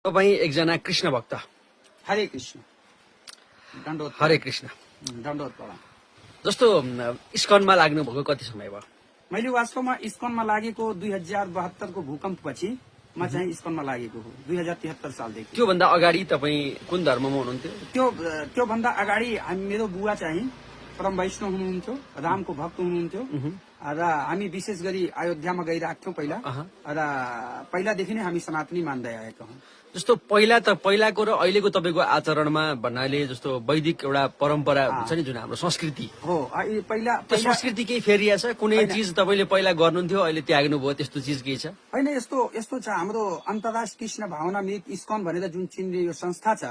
तपाईँ एकजना कृष्ण भक्त। हरे कृष्ण। दण्डवत। हरे कृष्ण। दण्डवत प्रणाम। जस्तो इस्कनमा लाग्नु भएको कति समय भयो? मैले वास्तवमा इस्कनमा लागेको 2072 को भूकम्पपछि म चाहिँ इस्कनमा लागेको हो 2073 सालदेखि। त्योभन्दा अगाडि तपाईँ कुन धर्ममा हुनुहुन्थ्यो? त्योभन्दा अगाडि मेरो बुवा चाहिँ परम वैष्णव हुनुहुन्थ्यो, रामको भक्त हुनुहुन्थ्यो र हामी विशेष गरी अयोध्यामा गइरहेको थियौं पहिला र पहिलादेखि नै हामी सनातनी मान्दै आएका हौं। जस्तो पहिलाको र अहिलेको तपाईँको आचरणमा भन्नाले जस्तो वैदिक एउटा परम्परा हुन्छ नि जुन हाम्रो संस्कृति हो, पहिला त्यो संस्कृति केही फेरिया छ? कुनै चिज तपाईँले पहिला गर्नुहुन्थ्यो अहिले त्याग्नुभयो त्यस्तो चिज केही छ? होइन, यस्तो छ। हाम्रो अन्तर्राष्ट्रिय कृष्ण भावना मित इस्कन भनेर जुन चिन्ने यो संस्था छ,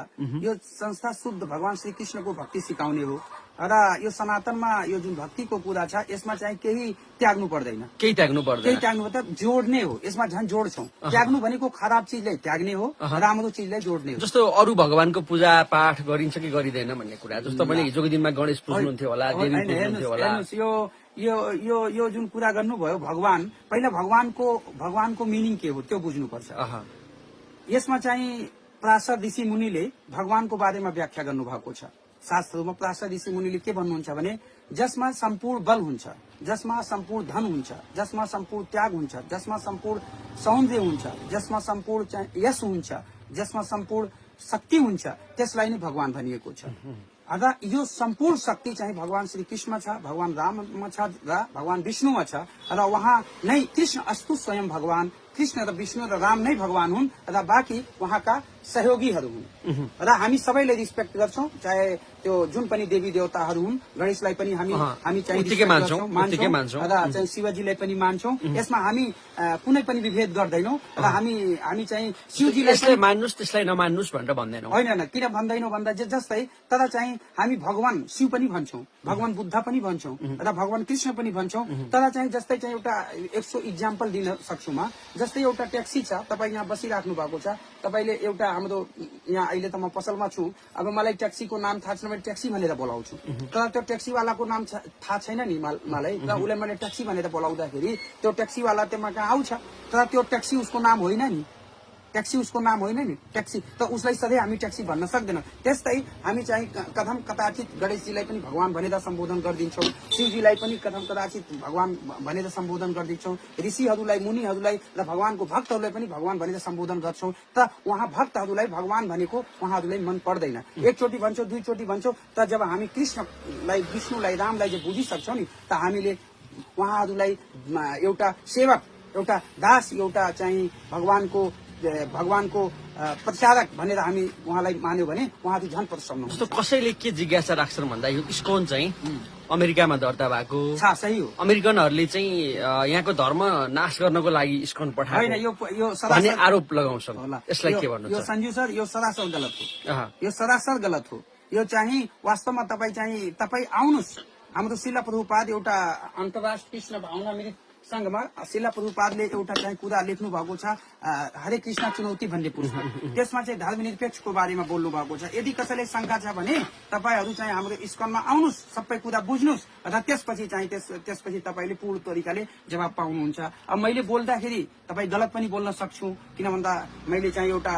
यो संस्था शुद्ध भगवान श्री कृष्णको भक्ति सिकाउने हो र यो सनातनमा यो जुन भक्तिको कुरा छ यसमा चाहिँ केही त्याग्नु पर्दैन। केही त्याग्नु पर्दैन? केही त्याग्नु पर्दैन, जोड्ने हो। यसमा झन् जोड्छौं। त्याग्नु भनेको खराब चिजलाई त्याग्ने हो, राम्रो चिजलाई जोड्ने हो। जस्तो अरू भगवानको पूजा पाठ गरिन्छ कि गरिँदैन भन्ने कुरा, जस्तो मैले हिजोको दिनमा गणेश पुज्नुहुन्थ्यो होला, देवी पुज्नुहुन्थ्यो होला। यो जुन कुरा गर्नुभयो भगवान, पहिला भगवानको मिनिङ के हो त्यो बुझ्नुपर्छ। यसमा चाहिँ प्रासद ऋषि मुनिले भगवानको बारेमा व्याख्या गर्नुभएको छ। शास्त्रहरूमा प्रासद ऋषि मुनिले के भन्नुहुन्छ भने जसमा सम्पूर्ण बल हुन्छ, जसमा सम्पूर्ण धन हुन्छ, जसमा सम्पूर्ण त्याग हुन्छ, जसमा सम्पूर्ण सौन्दर्य हुन्छ, जसमा सम्पूर्ण यश हुन्छ, जसमा सम्पूर्ण शक्ति हुन्छ, त्यसलाई नै भगवान भनिएको छ। अझ यो सम्पूर्ण शक्ति चाहिँ भगवान श्री कृष्ण छ, भगवान राममा छ र भगवान विष्णुमा छ र उहाँ नै कृष्ण अस्तु स्वयं भगवान। कृष्ण र विष्णु र राम नै भगवान हुन् र बाँकी उहाँका सहयोगीहरू हुन् र हामी सबैले रिस्पेक्ट गर्छौं, चाहे त्यो जुन पनि देवी देवताहरू हुन्। गणेशलाई पनि हामी चाहिँ मान्छौं र चाहिँ शिवजीलाई पनि मान्छौं। यसमा हामी कुनै पनि विभेद गर्दैनौं र हामी चाहिँ शिवजीलाई मान्नुस् त्यसलाई नमान्नुस् भनेर भन्दैनौं। होइन, किन भन्दैनौं भन्दा जस्तै तर चाहिँ हामी भगवान शिव पनि भन्छौं, भगवान बुद्ध पनि भन्छौं र भगवान कृष्ण पनि भन्छौं। तर चाहिँ जस्तै चाहिँ एउटा 100 इक्जाम्पल दिन सक्छु म। जस्तै एउटा ट्याक्सी छ, तपाईँ यहाँ बसिराख्नु भएको छ, तपाईँले एउटा हाम्रो यहाँ अहिले त म पसलमा छु, अब मलाई ट्याक्सीको नाम थाहा छैन, मैले ट्याक्सी भनेर बोलाउँछु। तर त्यो ट्याक्सीवालाको नाम थाहा छैन नि मलाई, र उसलाई मैले ट्याक्सी भनेर बोलाउँदाखेरि त्यो ट्याक्सीवाला त्यहाँ कहाँ आउँछ, तर त्यो ट्याक्सी उसको नाम होइन नि, ट्याक्सी उसको नाम होइन नि, ट्याक्सी त उसलाई सधैँ हामी ट्याक्सी भन्न सक्दैनौँ। त्यस्तै हामी चाहिँ कथम कदाचित गणेशजीलाई पनि भगवान भनेर सम्बोधन गरिदिन्छौँ, शिवजीलाई पनि कथम कदाचित भगवान भनेर सम्बोधन गरिदिन्छौँ, ऋषिहरूलाई, मुनिहरूलाई र भगवानको भक्तहरूलाई पनि भगवान भनेर सम्बोधन गर्छौँ। त उहाँ भक्तहरूलाई भगवान भनेको उहाँहरूलाई मन पर्दैन। एकचोटि भन्छौँ, दुईचोटि भन्छौँ, त जब हामी कृष्णलाई, विष्णुलाई, रामलाई चाहिँ बुझिसक्छौँ नि, त हामीले उहाँहरूलाई एउटा सेवक, एउटा दास, एउटा चाहिँ भगवानको प्रचारक भनेर हामी उहाँलाई मान्यो भने उहाँ चाहिँ झन् प्रसन्न हुन्छ। जस्तो कसैले के जिज्ञासा राख्छन् भन्दा यो इस्कन चाहिँ अमेरिकामा दर्ता भएको सही हो। अमेरिकनहरूले चाहिँ यहाँको धर्म नाश गर्नको लागि इस्कन पठाएको होइन, यो भन्ने आरोप लगाउँछन्। यसलाई के भन्नु? यो सञ्जु सर, यो सरासर गलत हो। यो सरासर गलत हो। यो चाहिँ वास्तवमा तपाईँ आउनुहोस्। हाम्रो शिला प्रभुपाद एउटा अन्तर्राष्ट्रिय कृष्ण भावना मित संघमा शिला प्रभुपादले एउटा चाहिँ कुरा लेख्नु भएको छ, हरे कृष्ण चुनौती भन्ने पुस्तक। त्यसमा चाहिँ धर्मनिरपेक्षको बारेमा बोल्नु भएको छ। यदि कसैले शंका छ भने तपाईहरू चाहिँ हाम्रो इस्कनमा आउनुहोस्, सबै कुरा बुझ्नुहोस् र त्यसपछि तपाईँले पूर्ण तरिकाले जवाब पाउनुहुन्छ। अब मैले बोल्दाखेरि तपाईँ गलत पनि बोल्न सक्छु, किन भन्दा मैले चाहिँ एउटा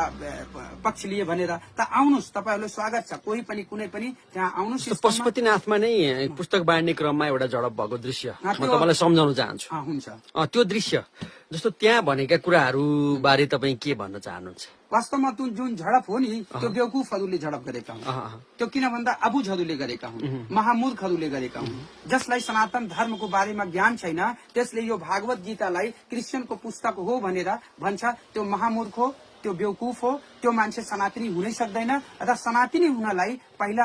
पक्ष लिए भनेर। त आउनुहोस्, तपाईँहरूलाई स्वागत छ। कोही पनि कुनै पनि त्यहाँ आउनुहोस्। पशुपतिनाथमा नै पुस्तक बाँड्ने क्रममा एउटा झडप भएको दृश्य म तपाईँलाई सम्झाउन चाहन्छु। त्यो दृश्य जस्तो त्यहाँ भनेका कुराहरू बारे तपाईँ के भन्न चाहनुहुन्छ? वास्तवमा जुन झडप हो नि, त्यो बेवकुफहरूले झडप गरेका हुन्। त्यो किन भन्दा अबुझहरूले गरेका हुन्, महामूर्खहरूले गरेका हुन्। जसलाई सनातन धर्मको बारेमा ज्ञान छैन, त्यसले यो भागवत गीतालाई क्रिश्चियनको पुस्तक हो भनेर भन्छ, त्यो महामूर्ख हो, त्यो बेवकुफ हो। त्यो मान्छे सनातनी हुनै सक्दैन र सनातनी हुनलाई पहिला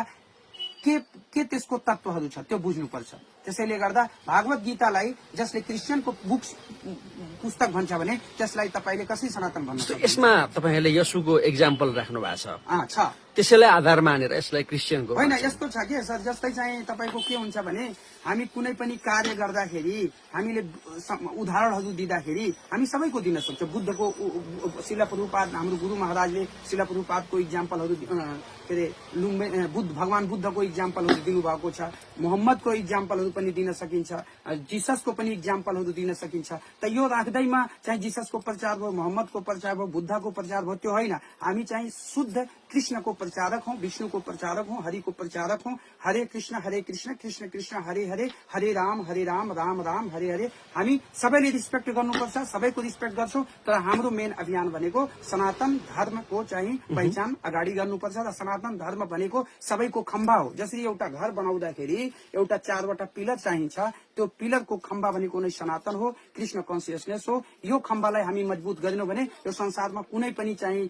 के त्यसको तत्वहरू छ त्यो बुझ्नुपर्छ। त्यसैले गर्दा भागवत गीतालाई जसले क्रिश्चियनको पुस्तक भन्छ भने त्यसलाई तपाईँले कसरी सनातन भन्न सक्नुहुन्छ? यसमा तपाईँहरूले यसुको एक्जाम्पल राख्नु भएको छ। त्यसैलाई आधार मानेर यसलाई क्रिस्चियनको होइन यस्तो छ कि सर जस्तै चाहिँ तपाईँको के हुन्छ भने हामी कुनै पनि कार्य गर्दाखेरि हामीले उदाहरणहरू दिँदाखेरि हामी सबैको दिन सक्छौँ बुद्धको शिला प्रभुपाद हाम्रो गुरु महाराजले शिला प्रभुपादको इक्जाम्पलहरू के अरे लुम्बे भगवान बुद्धको इक्जाम्पलहरू दिनुभएको छ मोहम्मदको इक्जाम्पलहरू पनि दिन सकिन्छ जिससको पनि इक्जाम्पलहरू दिन सकिन्छ त यो राख्दैमा चाहिँ जिससको प्रचार भयो मोहम्मदको प्रचार भयो बुद्धको प्रचार भयो त्यो होइन हामी चाहिँ शुद्ध कृष्णको प्रचारक हौं विष्णुको प्रचारक हौं हरिको प्रचारक हौं हरे कृष्ण कृष्ण कृष्ण हरे हरे हरे राम राम राम हरे हरे हामी सबैले रिस्पेक्ट गर्नुपर्छ सबैको रिस्पेक्ट गर्छौं तर हाम्रो मेन अभियान भनेको सनातन धर्मको चाहिँ पहिचान अगाडि गर्नुपर्छ र सनातन धर्म भनेको सबैको खम्बा हो जसरी एउटा घर बनाउँदाखेरि एउटा 4वटा पिलर चाहिन्छ त्यो पिलरको खम्बा भनेको नै सनातन हो कृष्ण कन्सियसनेस हो यो खम्बालाई हामी मजबुत गरेनौं भने यो संसारमा कुनै पनि चाहिँ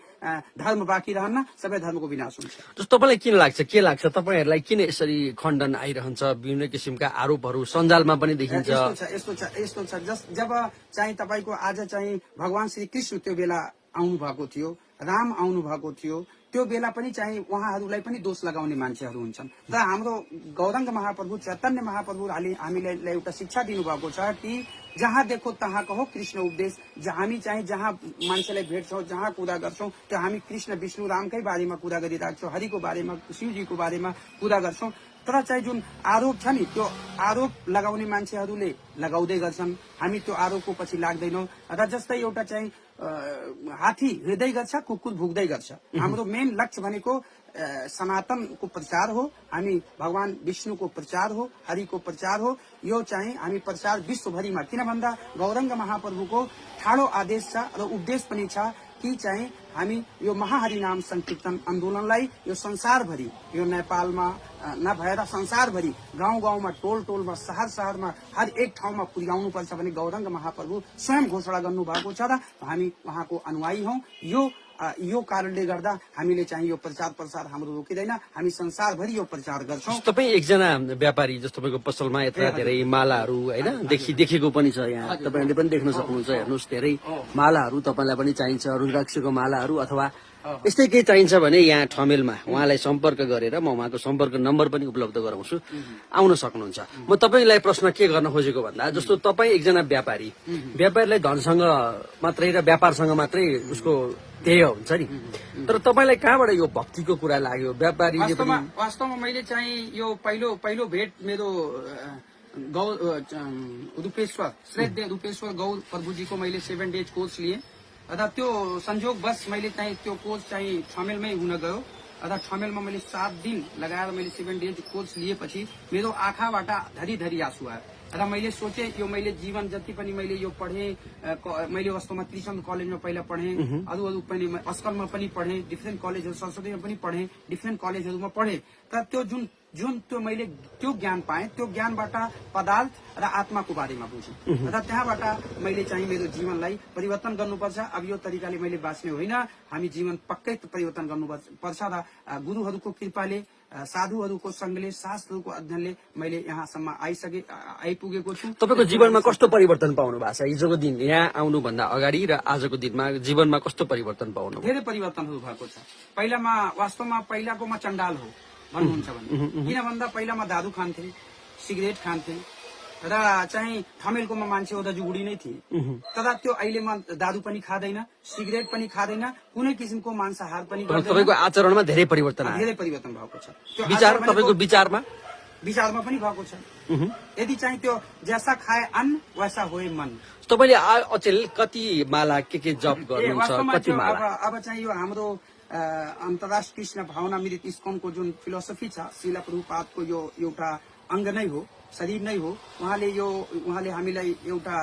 धर्म बाँकी रहन्न सबै धर्मको विनाश हुन्छ जस्तो तपाईलाई किन लाग्छ के लाग्छ तपाईहरुलाई किन यसरी खण्डन आइरहन्छ विभिन्न किसिमका आरोपहरू सञ्जालमा पनि देखिन्छ यस्तो छ जब चाहिँ तपाईको आज चाहिँ भगवान श्री कृष्ण त्यो बेला आउनु भएको थियो राम आउनु भएको थियो त्यो बेला पनि चाहिँ उहाँहरूलाई पनि दोष लगाउने मान्छेहरू हुन्छन् र हाम्रो गौरङ्ग महाप्रभु चैतन्य महाप्रभुले हामीलाई एउटा शिक्षा दिनुभएको छ कि जहाँ देखो तहाँ कहो कृष्ण उपदेश हामी चाहिँ जहाँ मान्छेलाई भेट्छौं जहाँ कुरा गर्छौं त्यो हामी कृष्ण विष्णु रामकै बारेमा कुरा गरिरहेछौं हरिको बारेमा शिवजीको बारेमा कुरा गर्छौं तर चाहिँ जुन आरोप छ नि त्यो आरोप लगाउने मान्छेहरूले लगाउँदै गर्छन् हामी त्यो आरोपको पछि लाग्दैनौं र जस्तै एउटा चाहिँ हात्ती हिँड्दै गर्छ कुकुर भुक्दै गर्छ हाम्रो मेन लक्ष्य भनेको सनातनको प्रचार हो हामी भगवान विष्णुको प्रचार हो हरिको प्रचार हो यो चाहिँ हामी प्रचार विश्वभरिमा किन भन्दा गौरङ्ग महाप्रभुको ठाडो आदेश छ र उपदेश पनि छ कि चाहिँ हामी यो महाहरि नाम संकीर्तन आन्दोलनलाई यो संसारभरि यो नेपालमा नभएर संसारभरि गाउँ गाउँमा टोल टोलमा शहर शहरमा हर एक ठाउँमा पुर्याउनु पर्छ भने गौरङ्ग महाप्रभु स्वयं घोषणा गर्नु भएको छ र हामी उहाँको अनुयायी हौं यो कारणले गर्दा हामीले चाहिँ यो प्रचार प्रसार हाम्रो रोकिँदैन हामी संसारभरि यो प्रचार गर्छौं तपाई एकजना व्यापारी जस्तो तपाईको पसलमा यत्रा धेरै मालाहरू हैन देखेको पनि छ यहाँ तपाईले पनि देख्न सक्नुहुन्छ हेर्नुस् धेरै मालाहरू तपाईलाई पनि चाहिन्छ रुद्राक्षको मालाहरू अथवा यस्तै केही चाहिन्छ भने यहाँ ठमेलमा उहाँलाई सम्पर्क गरेर म उहाँको सम्पर्क नम्बर पनि उपलब्ध गराउँछु आउन सक्नुहुन्छ म तपाईलाई प्रश्न के गर्न खोजेको भन्दा जस्तो तपाई एकजना व्यापारीलाई धनसँग मात्रै र व्यापारसँग मात्रै उसको ध्येय हुन्छ नि तर तपाईलाई कहाँबाट यो भक्तिको कुरा लाग्यो व्यापारीले पनि वास्तवमा मैले चाहिँ यो पहिलो भेट मेरो रूपेश्वर श्रेष्ठ रूपेश्वर गौर प्रभुजीको मैले 7 डेज कोर्स लिए र त्यो संयोग बस मैले चाहिँ त्यो कोर्स चाहिँ ठमेलमै हुन गयो र ठमेलमा मैले 7 दिन लगाएर मैले 7 डेज कोर्स लिएपछि मेरो आँखाबाट धरी आँसु आयो र मैले सोचे यो मैले जीवन जति पनि मैले यो पढे मैले वास्तवमा कृष्ण कलेजमा पहिला पढे अरू पनि अस्कलमा पनि पढे डिफ्रेन्ट कलेजहरू सरस्वतीमा पनि पढे डिफ्रेन्ट कलेजहरूमा पढे तर त्यो जुन त्यो मैले त्यो ज्ञान पाएँ त्यो ज्ञानबाट पदार्थ र आत्माको बारेमा बुझेँ र त्यहाँबाट मैले चाहिँ मेरो जीवनलाई परिवर्तन गर्नुपर्छ अब यो तरिकाले मैले बाँच्ने होइन हामी जीवन पक्कै परिवर्तन गर्नुपर्छ र गुरुहरूको कृपाले साधुहरूको संगले शास्त्रहरूको अध्ययनले मैले यहाँसम्म आइपुगेको छु तपाईको जीवनमा कस्तो परिवर्तन पाउनु भएको छ हिजोको दिन यहाँ आउनुभन्दा अगाडि र आजको दिनमा जीवनमा कस्तो परिवर्तन पाउनु धेरै परिवर्तनहरू भएको छ पहिलामा वास्तवमा पहिलाकोमा चण्डाल हो भन्नुहुन्छ भने किन भन्दा पहिलामा दारू खान्थे सिगरेट खान्थे र चाहिँ ठमेलकोमा मान्छे हुँदा जुगुडी नै थिए तर त्यो अहिलेमा दारू पनि खाँदैन सिगरेट पनि खाँदैन कुनै किसिमको मांसाहार पनि गर्दैन तपाईको आचरणमा धेरै परिवर्तन भएको छ तपाईको विचारमा पनि भएको छ यदि चाहिँ त्यो जैसा खाए अन्न वैसा होए मन तपाईले अचेल कति माला के जप गर्नुहुन्छ कति माला अब चाहिँ यो हाम्रो अन्तर्राष्ट्रिय कृष्ण भावनामृत इस्कनको जुन फिलोसफी छ शिला प्रभुपादको यो एउटा अंग नै हो शरीर नै हो उहाँले हामीलाई एउटा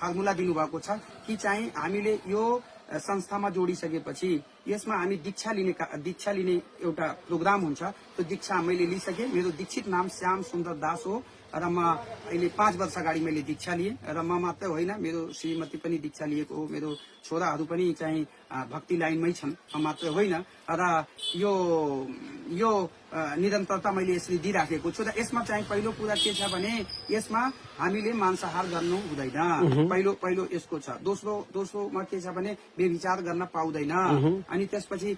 फर्मुला दिनुभएको छ कि चाहिँ हामीले यो संस्थामा जोडिसकेपछि यसमा हामी दीक्षा लिने एउटा प्रोग्राम हुन्छ त्यो दीक्षा मैले लिइसके मेरो दीक्षित नाम श्याम सुन्दर दास हो र म अहिले 5 वर्ष अगाडि मैले दीक्षा लिएँ र म मात्रै होइन, मेरो श्रीमती पनि दीक्षा लिएको हो, मेरो छोराहरू पनि चाहिँ भक्ति लाइनमै छन्, म मात्रै होइन। र यो यो निरन्तरता मैले यसरी दिइराखेको छु। र यसमा चाहिँ पहिलो कुरा के छ भने यसमा हामीले मांसाहार गर्नु हुँदैन, पहिलो यसको छ। दोस्रोमा के छ भने व्यभिचार गर्न पाउँदैन, अनि त्यसपछि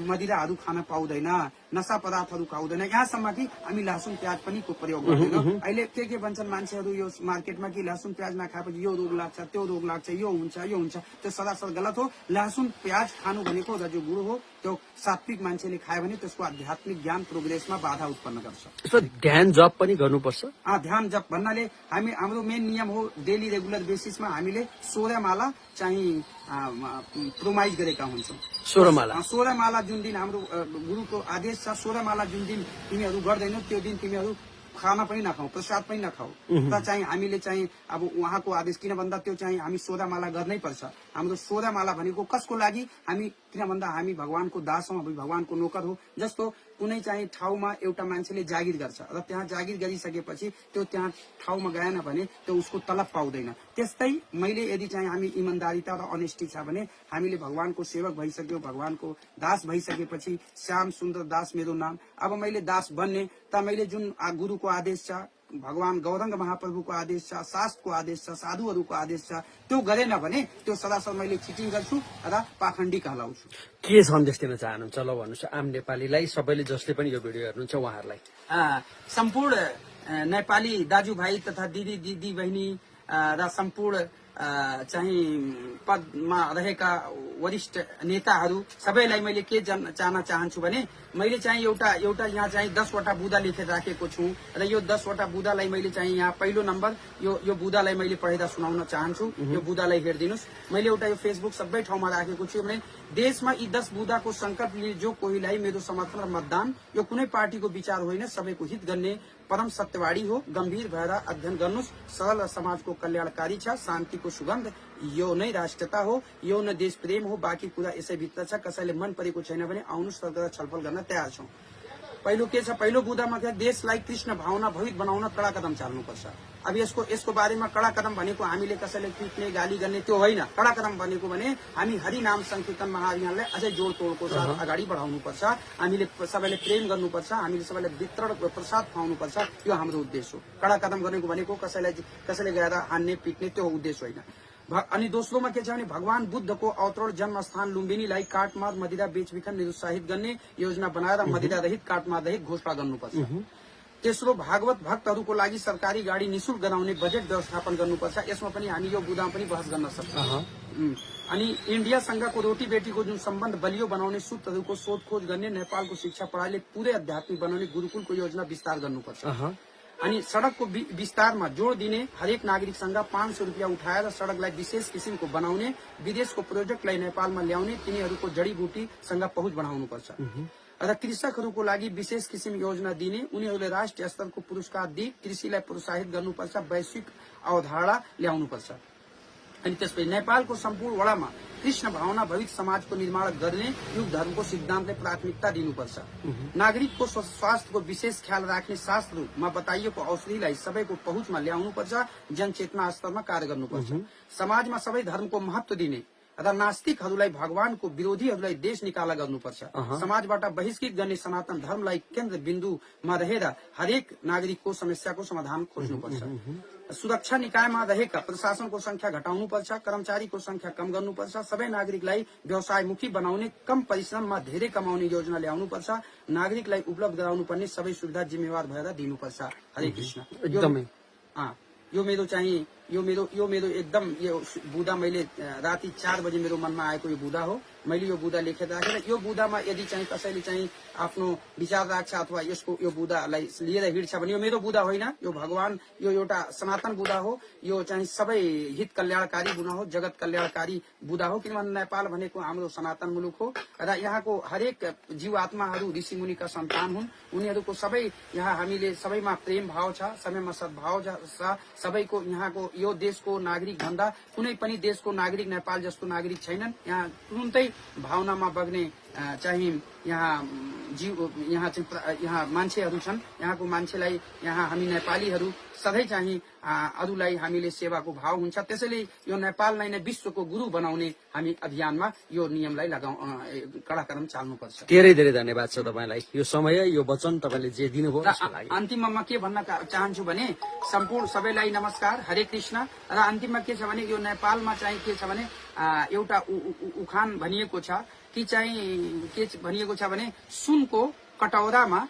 मदिराहरू खान पाउँदैन, नशा पदार्थहरू खाउँदैन, यहाँसम्म कि हामी लहसुन प्याज पनि को प्रयोग गर्दैनौँ। अहिले के भन्छन् मान्छेहरू यो मार्केटमा कि लहसुन प्याज नखाएपछि यो रोग लाग्छ, त्यो रोग लाग्छ, यो हुन्छ, त्यो सरासर गलत हो। लहसुन प्याज खानु भनेको रजोगुण हो, त्यो सात्विक मान्छेले खायो भने त्यसको आध्यात्मिक ज्ञान प्रोग्रेसमा बाधा उत्पन्न गर्छ। यसमा ध्यान जप पनि गर्नुपर्छ। ध्यान जप भन्नाले हाम्रो मेन नियम हो, डेली रेगुलर बेसिसमा हामीले 16 माला चाहिँ प्रोमाइज गरेका हुन्छौँ। 16 माला जुन दिन हाम्रो गुरुको आदेश छ, 16 माला जुन दिन तिमीहरू गर्दैनौ त्यो दिन तिमीहरू खाना पनि नखाऊ, प्रसाद पनि नखाऊ। त चाहिँ हामीले चाहिँ अब उहाँको आदेश, किन भन्दा त्यो चाहिँ हामी 16 माला गर्नै पर्छ। हाम्रो 16 माला भनेको कसको लागि? हामी किन भन्दा हामी भगवानको दास हौँ, हामी भगवानको नोकर हो। जस्तो कुनै चाहिँ ठाउँमा एउटा मान्छेले जागिर गर्छ र त्यहाँ जागिर गरिसकेपछि त्यो त्यहाँ ठाउँमा गएन भने त्यो उसको तलब पाउँदैन। त्यस्तै मैले यदि चाहिँ हामी इमान्दारिता र अनेस्टी छ भने हामीले भगवानको सेवक भइसक्यो, भगवानको दास भइसकेपछि श्याम सुन्दर दास मेरो नाम। अब मैले दास बन्ने त मैले जुन गुरुको आदेश छ, भगवान गौरंग महाप्रभुको आदेश छ, शास्त्रको आदेश छ, साधुहरूको आदेश छ, त्यो गरेन भने त्यो सरासर मैले चिटिङ गर्छु र पाखण्डी कहलाउँछु। के सन्देश दिन चाहनुहुन्छ? ल भन्नुहोस्, आम नेपालीलाई, सबैले जसले पनि यो भिडियो हेर्नुहुन्छ उहाँहरूलाई। सम्पूर्ण नेपाली दाजुभाइ तथा दिदी बहिनी र सम्पूर्ण चाहिँ पदमा रहेका वरिष्ठ नेताहरू सबैलाई मैले के चाहन चाहन्छु भने मैले चाहिँ एउटा यहाँ चाहिँ 10वटा बुँदा लेखेर राखेको छु र यो 10वटा बुँदालाई मैले चाहिँ यहाँ पहिलो नम्बर यो बुँदालाई मैले पढेर सुनाउन चाहन्छु। यो बुँदालाई हेरिदिनुहोस्। मैले एउटा यो फेसबुक सबै ठाउँमा राखेको छु भने देशमा यी 10 बुँदाको संकल्प लिने जो कोहीलाई मेरो समर्थन र मतदान, यो कुनै पार्टीको विचार होइन, सबैको हित गर्ने परम सत्यवादी हो। गम्भीर भएर अध्ययन गर्नुहोस्। सरल र समाजको कल्याणकारी छ। शान्तिको सुगन्ध, यो नै राष्ट्रता हो, यो नै देश प्रेम हो। बाँकी कुरा यसैभित्र छ। कसैले मन परेको छैन भने आउनुहोस्, तर छलफल गर्न तयार छौं। पहिलो के छ? पहिलो बुँदामा के देशलाई कृष्ण भावना भवित बनाउन कडा कदम चाल्नुपर्छ। अब यसको बारेमा कडा कदम भनेको हामीले कसैले पिट्ने गाली गर्ने त्यो होइन। कडा कदम भनेको भने हामी हरि नाम संकीर्तन महाअभियानलाई अझै जोड तोडको साथ अगाडि बढाउनुपर्छ। हामीले सबैले प्रेम गर्नुपर्छ, हामीले सबैलाई वितरण प्रसाद खुवाउनुपर्छ। यो हाम्रो उद्देश्य हो। कडा कदम गरेको भनेको कसैले गएर हान्ने पिट्ने त्यो उद्देश्य होइन। अनि दोस्रोमा के छ भने भगवान बुद्धको अवतरण जन्मस्थान लुम्बिनीलाई काठमार मदिरा बेचबिखन निरुत्साहित गर्ने योजना बनाएर मदिरा रहित काठमार रहित घोषणा गर्नुपर्छ। तेस्रो, भागवत भक्तहरूको लागि सरकारी गाडी निशुल्क गराउने बजेट व्यवस्थापन गर्नुपर्छ। यसमा पनि हामी यो बुँदामा पनि बहस गर्न सक्छौँ। अनि इन्डियासँगको रोटी बेटीको जुन सम्बन्ध बलियो बनाउने सूत्रहरूको सोधखोज गर्ने, नेपालको शिक्षा प्रणाली पुरै आध्यात्मिक बनाउने गुरुकुलको योजना विस्तार गर्नुपर्छ। अनि सड़कको विस्तारमा जोड़ दिने, हरेक नागरिकसँग 500 रुपियाँ उठाएर सड़कलाई विशेष किसिमको बनाउने, विदेशको प्रोजेक्टलाई नेपालमा ल्याउने, तिनीहरूको जडीबुटीसँग पहुँच बढ़ाउनुपर्छ। र कृषकहरूको लागि विशेष किसिम योजना दिने, उनीहरूले राष्ट्रिय स्तरको पुरस्कार दिई कृषिलाई प्रोत्साहित गर्नुपर्छ, वैश्विक अवधारणा ल्याउनुपर्छ। अनि त्यसपछि नेपालको सम्पूर्ण वडामा कृष्ण भावना भवित समाजको निर्माण गर्ने युग धर्मको सिद्धान्तलाई प्राथमिकता दिनुपर्छ। नागरिकको स्वास्थ्यको विशेष ख्याल राख्ने शास्त्रमा बताइएको औषधिलाई सबैको पहुँचमा ल्याउनुपर्छ, जनचेतना स्तरमा कार्य गर्नुपर्छ। समाजमा सबै धर्मको महत्व दिने र नास्तिकहरूलाई भगवानको विरोधीहरूलाई देश निकाला गर्नुपर्छ। समाजबाट बहिष्कृत गर्ने सनातन धर्मलाई केन्द्र बिन्दुमा रहेर हरेक नागरिकको समस्याको समाधान खोज्नुपर्छ। सुरक्षा निकायमा रहेका प्रशासनको संख्या घटाउनुपर्छ, कर्मचारीको संख्या कम गर्नुपर्छ, सबै नागरिकलाई व्यवसायमुखी बनाउने, कम परिश्रममा धेरै कमाउने योजना ल्याउनुपर्छ, नागरिकलाई उपलब्ध गराउनु पर्ने सबै सुविधा जिम्मेवार भएर दिनुपर्छ। हरे कृष्ण। एकदमै यो मेरो एकदम यो बुँदा मैले राति 4 बजे मेरो मनमा आएको यो बुँदा हो। मैले यो बुँदा लेखेर राखेर यो बुँदामा यदि चाहिँ कसैले चाहिँ आफ्नो विचार राख्छ अथवा यो बुँदालाई लिएर हिँड्छ भने यो मेरो बुँदा होइन, यो भगवान, यो एउटा सनातन बुँदा हो। यो चाहिँ सबै हित कल्याणकारी बुँदा हो, जगत कल्याणकारी बुँदा हो। किनभने नेपाल भनेको हाम्रो सनातन मुलुक हो र यहाँको हरेक जीवात्माहरू ऋषि मुनिका सन्तान हुन्। उनीहरूको सबै यहाँ हामीले सबैमा प्रेम भाव छ, सबैमा सद्भाव छ। सबैको यहाँको यो देशको नागरिक भन्दा कुनै पनि देशको नागरिक नेपाल जस्तो नागरिक छैनन्। यहाँ तुरुन्तै भावनामा बग्ने चाहिँ यहाँ यहाँ चाहिँ यहाँ मान्छेहरू छन्, यहाँको मान्छेलाई, यहाँ हामी नेपालीहरू सधैँ चाहिँ अरूलाई हामीले सेवाको भाव हुन्छ। त्यसैले यो नेपाललाई नै विश्वको गुरु बनाउने हामी अभियानमा यो नियमलाई कडा कदम चाल्नुपर्छ। धेरै धेरै धन्यवाद छ तपाईँलाई, यो समय यो वचन तपाईँले जे दिनुभयो त्यसको लागि। अन्तिममा म के भन्न चाहन्छु भने सम्पूर्ण सबैलाई नमस्कार, हरे कृष्ण। र अन्तिममा के छ भने यो नेपालमा चाहिँ के छ भने एउटा उखान भनिएको छ कि चाहिँ के भनिएको छ भने सुनको कटौरामा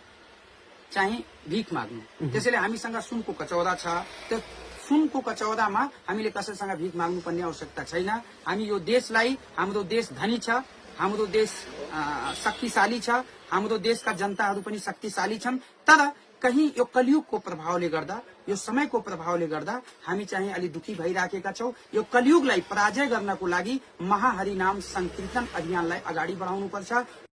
चाहिँ भिख माग्नु। त्यसैले हामीसँग सुनको कचौरा छ, त्यो सुनको कचौरामा हामीले कसैसँग भिख माग्नुपर्ने आवश्यकता छैन। हामी यो देशलाई, हाम्रो देश धनी छ, हाम्रो देश शक्तिशाली छ, हाम्रो देशका जनताहरू पनि शक्तिशाली छन्। तर कहीं यो कलियुगको प्रभावले गर्दा, यो समयको प्रभावले गर्दा हामी चाहिँ अलि दुखी भइराखेका छौं। यो कलियुगलाई पराजय गर्नको लागि महाहरिनाम संकीर्तन अभियानलाई अगाडि बढाउनुपर्छ।